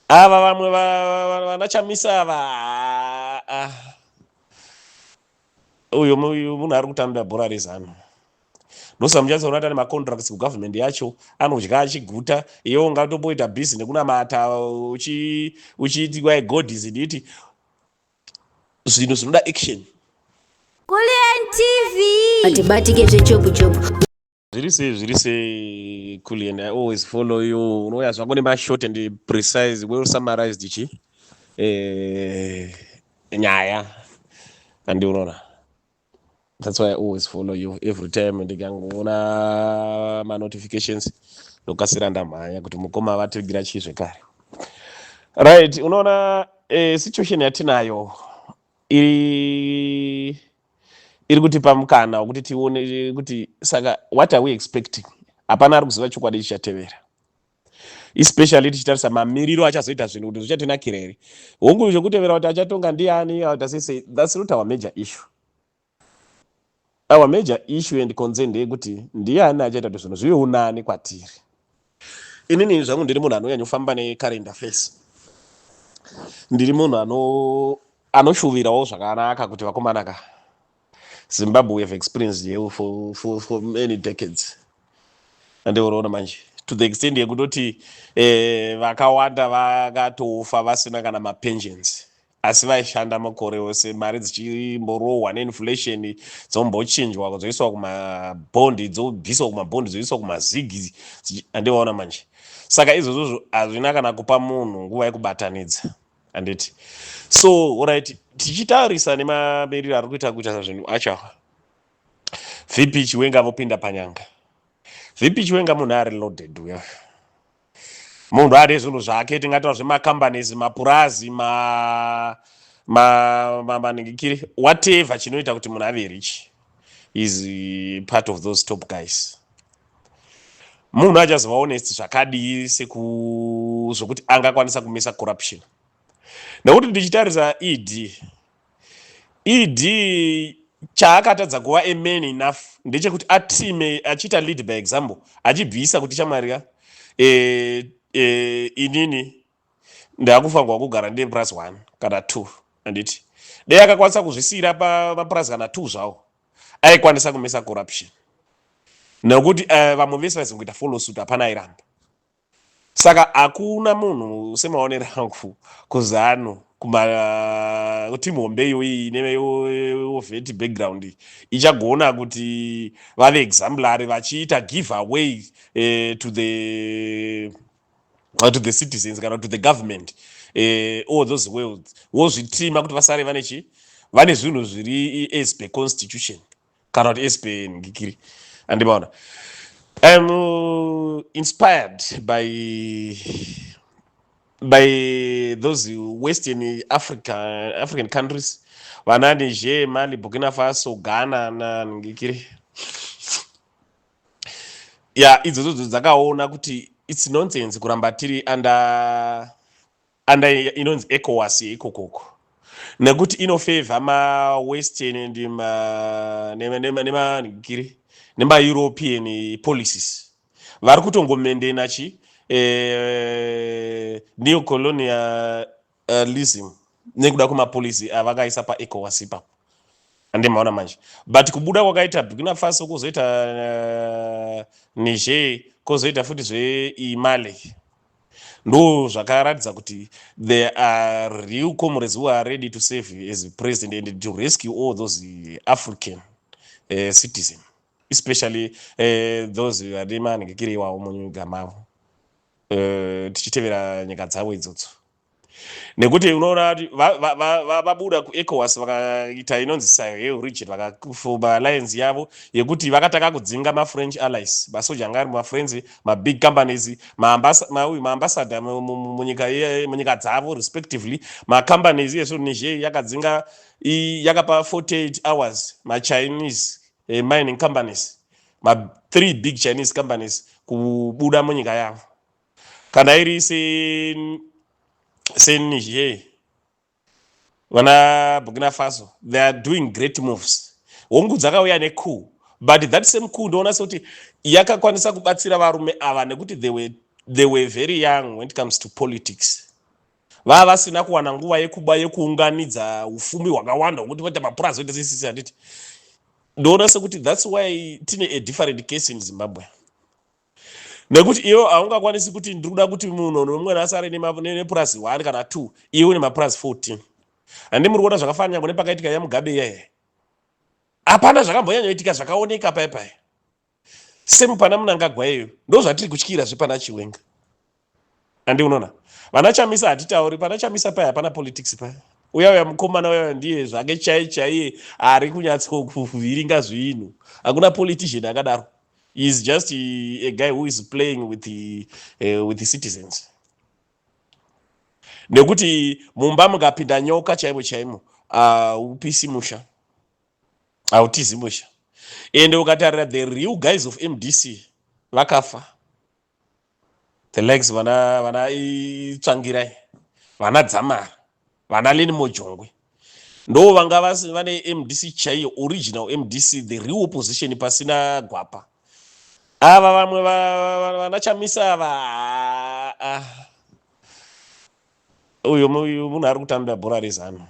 Ava vamwe vanaChamisa ava, ah, uyu munhu ari kutambira bhora reZANU. Ndosa muchatsoona kuti ane macontracts kugovernment yacho, anodya achiguta. Iwe ungatomboita busy nekunamata uchiti why God is in it. Zvinhu zvinoda action. Kulian TV. Atibatike zvechopu chopu. Zviri sei, zviri sei, Kulian? I always follow you. Unouya zvako nemashort and precise, well summarized chi nyaya andiunoona. That's why I always follow you. Every time ndikangoona manotifications, ndokasira ndamhanya kuti mukoma vatigira chii zvekare. Right, unoona situation yatinayo iri kutipa mukana wekuti tione kuti saka what are we expecting? Hapana ari kuziva chokwadi chichatevera, especially tichitarisa mamiriro achazoita zvinhu, kuti zvichatinakira here. Hongu, zvekutevera kuti achatonga ndiani, atasese, that's not our major issue. Our major issue and concern ndeyekuti ndiani achaita kuti zvinhu zvive unani kwatiri. Inini zvangu ndiri munhu anonyanyofamba necurrent affairs. Ndiri munhu anoshuvirawo zvakanaka kuti vakomana ka, Zimbabwe have experienced hell for many decades. Andiunoona manje, to the extent yekutoti vakawanda vakatofa vasina kana mapensions, asi vaishanda makore ose, mari dzichimborohwa neinflation, dzombochinjwa, dzoiswa kumabhondi, dzobviswa kumabhondi, dzoiswa kumazigi. Handivaona manje? Saka izvozvozvo hazvina kana kupa munhu nguva yekubatanidza, handiti? So alright, tichitarisa nemamiriro ari kuita zvinhu acho, VP Chiwenga vopinda panyanga. VP Chiwenga munhu ari loaded uya, munhu ane zvinhu zvake. Tingataura zvemacompanies, mapurazi, maningikiri, whatever chinoita kuti munhu ave rich is part of those top guys. Munhu achazova honest zvakadii seku zvokuti angakwanisa kumisa corruption? Nekuti ndichitarisa ED, ED chaakatadza kuva a man enough ndechekuti atime achiita lead by example, achibvisa kuti shamwari, inini ndakufanirwa kugara ndine plus one kana two, handiti? Dei akakwanisa kuzvisiyira pamaplus kana two zvawo, aikwanisa kumisa corruption, nekuti vamwe vese vaizongoita follow suit, hapana airamba. Saka hakuna munhu, semaonero angu, kuZANU, kumatimu hombe iyoyi ine vet background ichagona kuti vave exemplary vachiita give away to the citizens kana to the government all those wealth, wozvitima kuti vasare vane chi vane zvinhu zviri as per constitution kana kuti as per ngikiri. Andimaona, I'm inspired by those Western African countries, vana Niger, Mali, Burkina Faso, Ghana nangikiri ya. Idzodzo dzakaona kuti it's nonsense kuramba tiri under inonzi ECOWAS yeikokoko, nekuti inofavor mawestern and nemangikiri nemaEuropean policies. Vari kutongomaintaina chi neocolonialism nekuda kwemapolicy avakaisa paECOWAS ipapo. Andimaona manje? But kubuda kwakaita Burkina Faso, kwozoita Niger, kwozoita futi zveimali, ndo zvakaratidza kuti there are real comrades who are ready to serve as president and to rescue all those African citizen, especially those vane manhingikiri iwawo munyika mavo, tichitevera nyika dzavo idzodzo. Nekuti unoona kuti vabuda kuECOWAS, vakaita inonzi Sahel region, vakafuma alliance yavo yekuti vakatanga kudzinga maFrench allies, masoja anga ari mafrench, mabig companies, maambassador munyika dzavo respectively, macompanies yeso. Niger yakadzinga, yakapa 48 hours maChinese mining companies, ma3 big Chinese companies, kubuda munyika yavo. Kana iri seNiger, vana Burkina Faso, they are doing great moves. Hongu, dzakauya necoup, but that same coup ndoona sekuti yakakwanisa kubatsira varume ava, nekuti they were very young when it comes to politics. Vava vasina kuwana nguva yekuba, yekuunganidza ufumi hwakawanda hwekuti voita mapurazi, voita seisisi, handiti? Ndoona sekuti that's why tine a different case in Zimbabwe, nekuti iwe haungakwanisi kuti ndiri kuda kuti munhu nomumwe asare nepurazi 1 kana 2, iwe une mapurazi 14. Handi muri kuona zvakafanana nyange nepakaitika yaMugabe iyaya? Hapana zvakambonyanyoitika zvakaoneka pai pai semu pana Mnangagwa iyoyo. Ndo zvatiri kutyira zvepana Chiwenga, handi unoona? Vana Chamisa hatitauri, pana Chamisa pai hapana politics pai. Uya uya mukomana uya ndiye zvake chai chaiye ari kunyatsokuvhiringa zvinhu. Hakuna politician akadaro. He is just a guy who is playing with the citizens, nekuti mumba mukapinda nyoka chaimo chaimo, haupisi musha, hautizi musha. Ende ukatarira the real guys of MDC vakafa, the likes vana Tsvangirai, vana Dzamara, vana Learnmore Jongwe, ndo vanga vane MDC chaiyo, original MDC, the real opposition pasina gwapa. Ava vamwe vana Chamisa ava, uyo munhu ari kutambira bhora reZANU.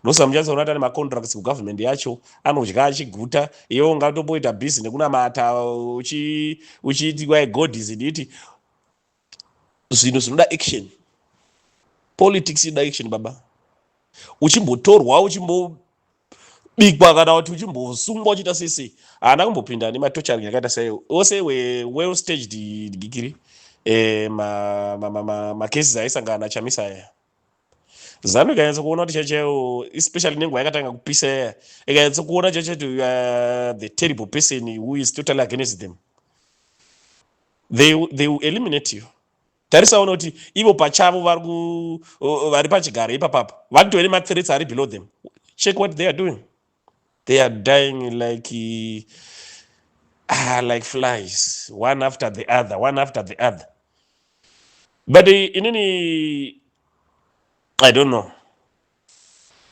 Ndosa muchatsoona kuti ane macontracts kugovernment yacho, anodya achiguta. Iwe ungatomboita busy nekunamata uchiti why God is in it. Zvinhu zvinoda action, politics inoda action, baba. Uchimbotorwa, uchimbobikwa, kana kuti uchimbosungwa, uchiita sei sei. Haana kumbopinda nematorturing akaita saiyo ose well staged gikiri macases aisangana naChamisa aya. ZANU ikanyatsa kuona kuti chaichaiyo, especially nenguva yakatanga kupisa yaya, ikanyatsa kuona chaicho the terrible person who is totally against them, they will eliminate you. Tarisaona kuti ivo pachavo vari pachigaro ipapapa vanotove nemathreats ari below them. Check what they are doing. They are dying like flies, one after the other, one after the other. But inini I don't know,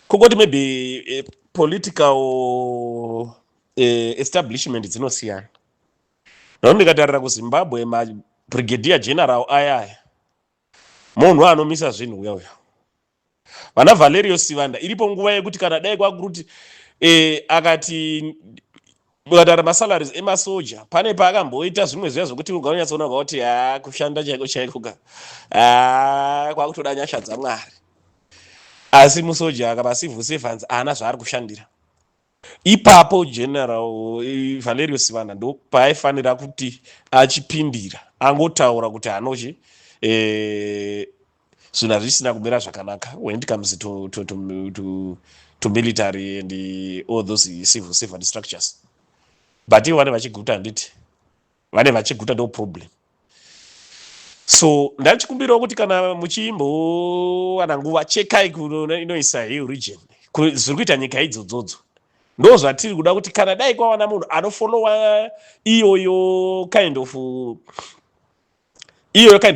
kungoti maybe political establishment dzinosiyana. Nokuti ndikatarira kuZimbabwe, mabrigadier general aya aya munhu anomisa zvinhu uya uya, vana Valerio Sivanda, iripo nguva yekuti kana dai kwakuruti akati ukatara masalaries emasoja, pane paakamboita zvimwe zviya zvokuti unganyatsoona kuti ha, kushanda chaiko chaiko ka, ha, kwakutoda nyasha dzaMwari. Asi musoja akapacivil servants haana zvaari kushandira ipapo. General Valerio Sivanda ndo paaifanira kuti achipindira, angotaura kuti hanochi zvinhu hazvisina kumira zvakanaka when it comes to military and all those civil servant structures. But ivo vane vachiguta, handiti? Vane vachiguta, ndo problem. So ndachikumbirawo kuti kana muchimbowana nguva, chekai inoisa Hill region, zviri kuita nyika idzodzodzo. Ndo zvatiri kuda kuti kana dai kwawana munhu anofollowa iyoyo kind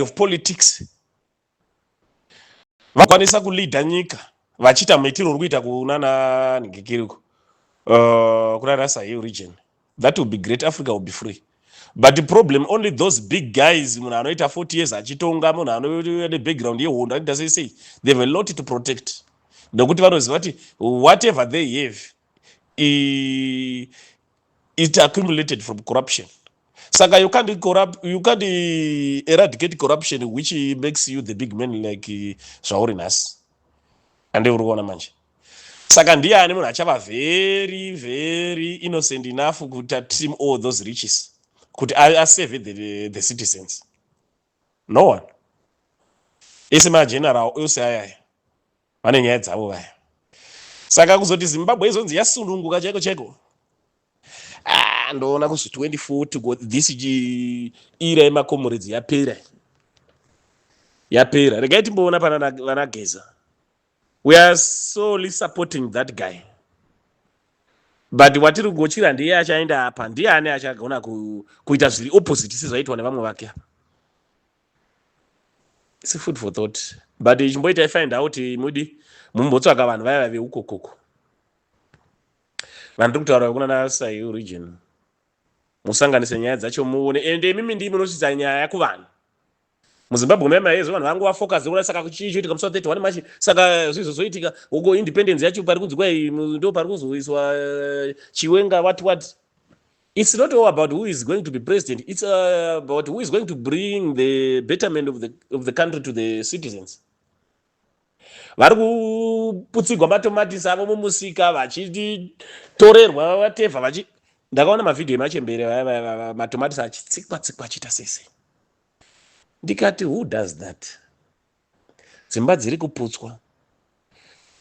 of politics, vakwanisa kuleada nyika vachiita muitiro uri kuita kunana ningikiriko, kunana Sahel region. That will be great. Africa will be free. But the problem, only those big guys, munhu anoita 40 years achitonga, munhu anoine background yehondo, anoita sei sei, they have a lot to protect, nekuti vanoziva kuti whatever they have, it accumulated from corruption. Saka you can't eradicate corruption which makes you the big man like zvauri nhasi, ande uri kuona manje. Saka ndiani munhu achava very very innocent enough kuti atrim all those riches kuti asave the citizens? No one. Ese mageneral ose ayaya vane nyaya dzavo vaya. Saka kuzoti Zimbabwe izonzi yasununguka chaiko chaiko, ah, ndoona kuzvi 2040 this era yemacomrades yapera, yapera. Regai timboona pana vana Geza. We are solely supporting that guy, but watiri kugochira ndiye achaenda apa, ndiani achagona kuita zviri opposite sezvaitwa nevamwe vake apa? It's food for thought. But chimboitai find out, mudi mumbotsvaka vanhu vaya veukokoko vandiri kutaura kuna naSahel region, musanganise nyaya dzacho muone. Ende imimi ndii munosvitsa nyaya kuvanhu. Muzimbabwe mema yezvo vanhu vangu vafocus kuda, saka chii choitika musi wa 31 March? Saka zvizozoitika uko independence yacho pari kunzi kwai ndo pari kuzoiswa Chiwenga, what what. It's not all about who is going to be president. It's about who is going to bring the betterment of the country to the citizens. Vari kuputsigwa matomatisi avo mumusika, vachitorerwa vatevha vachi. Ndakaona mavhidhiyo emachembere, matomatisi achitsikwa tsikwa, achiita sese. Ndikati, "Who does that?" Dzimba dziri kuputswa,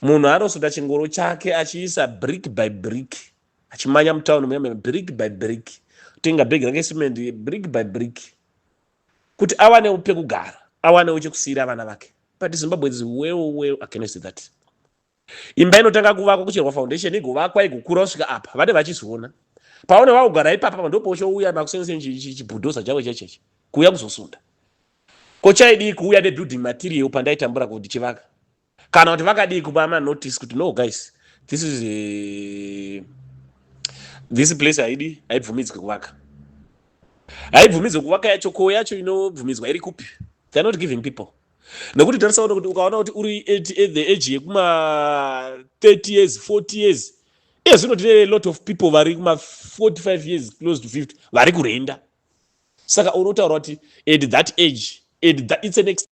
munhu anosunda chingoro chake achiisa brick by brick, achimanya mutauni muya, brick by brick, kutenga bhegi rake simendi, brick by brick, kuti awanewo pekugara, awanewo chekusiyira vana vake. But Zimbabwe is well well against that. Imba inotanga kuvakwa, kucherwa foundation, igovakwa, igokura kusvika apa, vane vachizoona paone vakugara ipapa, ndopochouya makusenzese chibhudhoza chavo chechechi kuuya kuzosunda. Ko chaidii kuuya nebuilding material pandaitambura kuti chivaka? Kana kuti vakadii kupa manotice kuti, "No guys, this is a, this place haidi, haibvumidzwi kuvaka, haibvumidzwi kuvaka"? Yacho ko yacho inobvumidzwa iri kupi? They are not giving people, nekuti tarisaona kuti ukaona kuti uri at the age yekuma 30 years, 40 years, iye zvino tine lot of people vari kuma 45 years, close to 50, vari kurenda. Saka unotaura kuti at that age, at that, it's an ex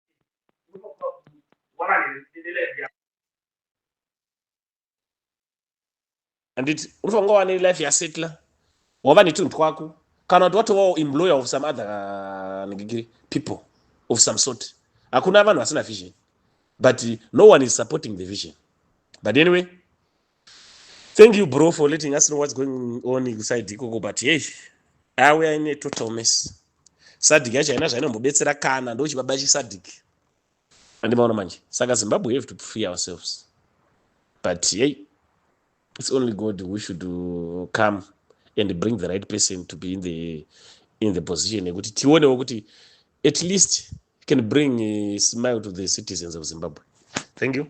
handiti unofanira kunga wane life yasettler, wava netunhu twako, kana kuti watovawo employer of some other ngigiri people of some sort. Hakuna vanhu vasina vision, but no one is supporting the vision. But anyway, thank you, bro, for letting us know what's going on inside ikoko. But hey, we are in a total mess. SADC yacho haina zvainombobetsera kana, ndochibaba chiSADC, andimaona manje. Saka Zimbabwe have to free ourselves, but hey, it's only God who should come and bring the right person to be in the position yekuti tionewo kuti at least can bring a smile to the citizens of Zimbabwe. Thank you.